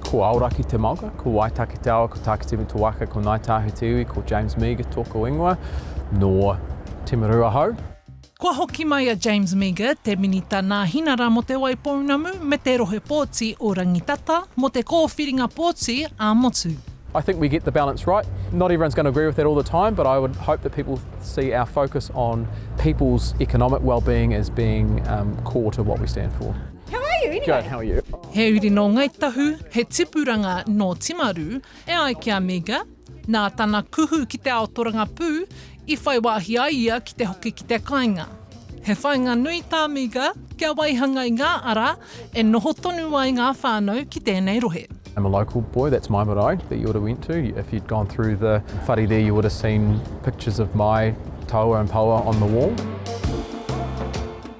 Ko Aoraki te maunga, ko Waitaki te awa, ko Tākitimu te waka, ko Ngāi Tahu te iwi, ko James Meagher tōku ingoa, nō Timaru ahau. Kua hoki mai a James Meagher, te Minita Nāhinara mō Te Waipounamu me te Rohe Pōti o Rangitata mō te kōwhiringa pōti ā-motu. I think we get the balance right. Not everyone's going to agree with that all the time, but I would hope that people see our focus on people's economic well-being as being um, core to what we stand for. How are you anyway? Good, how are you? He uri nō Ngai Tahu, he tipuranga nō Timaru, e ai ki a Meagher, nā tana kuhu ki te ao torangapū i whai wāhi ai ia ki te hoki ki te kāinga. He whāinga nui tā Meagher kia waihanga i ngā ara e noho tonu ai ngā whānau ki tēnei rohe. I'm a local boy, that's my marae that you would have went to. If you'd gone through the whare there you would have seen pictures of my taua and paua on the wall.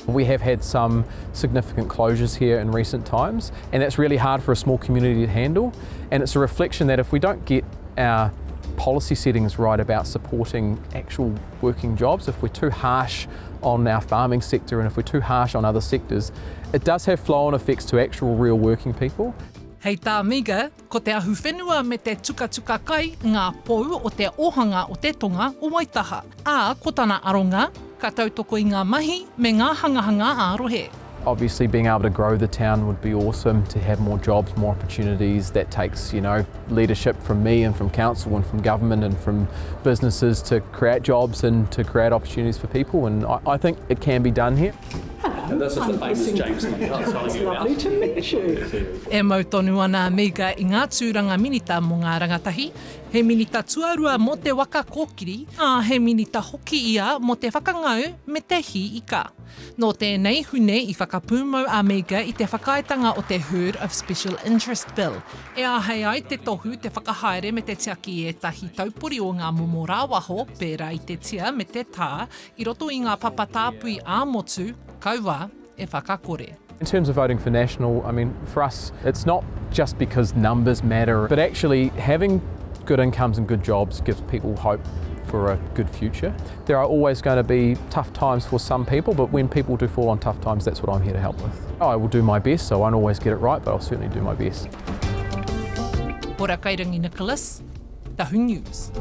We have had some significant closures here in recent times and that's really hard for a small community to handle and it's a reflection that if we don't get our policy settings right about supporting actual working jobs, if we're too harsh on our farming sector and if we're too harsh on other sectors, it does have flow-on effects to actual real working people. Hei tā Meagher, ko te ahuwhenua me te tukatuka kai ngā pou o te ōhanga o te tonga o Waitaha, ā, ko tana aronga, ka tautoko i ngā mahi me ngā hangahanga ā-rohe. Obviously being able to grow the town would be awesome, to have more jobs, more opportunities, that takes, you know, leadership from me and from council and from government and from businesses to create jobs and to create opportunities for people and I, I think it can be done here. Hello. And this is the famous James Meagher I was telling you about. Lovely to meet you. E mau tonu ana a Meagher i ngā tūranga minita mō ngā rangatahi, he minita tuarua mō te waka kōkiri, ā, he minita hoki ia mō te whakangau me te hī ika. Nō tēnei Hune i whakapūmau a Meagher i te whakaaetanga o te Herd of Special Interest Bill, e āhei ai te tohu te whakahaere me te tiaki i ētahi taupori o ngā momo rāwaho pērā i te tia me te tā i roto i ngā papa tāpui ā-motu, kaua e whakakore. In terms of voting for National, I mean, for us, it's not just because numbers matter, but actually having good incomes and good jobs gives people hope for a good future. There are always going to be tough times for some people, but when people do fall on tough times, that's what I'm here to help with. I will do my best, so I won't always get it right, but I'll certainly do my best. Ora Kairangi Nicholas, Tahu News.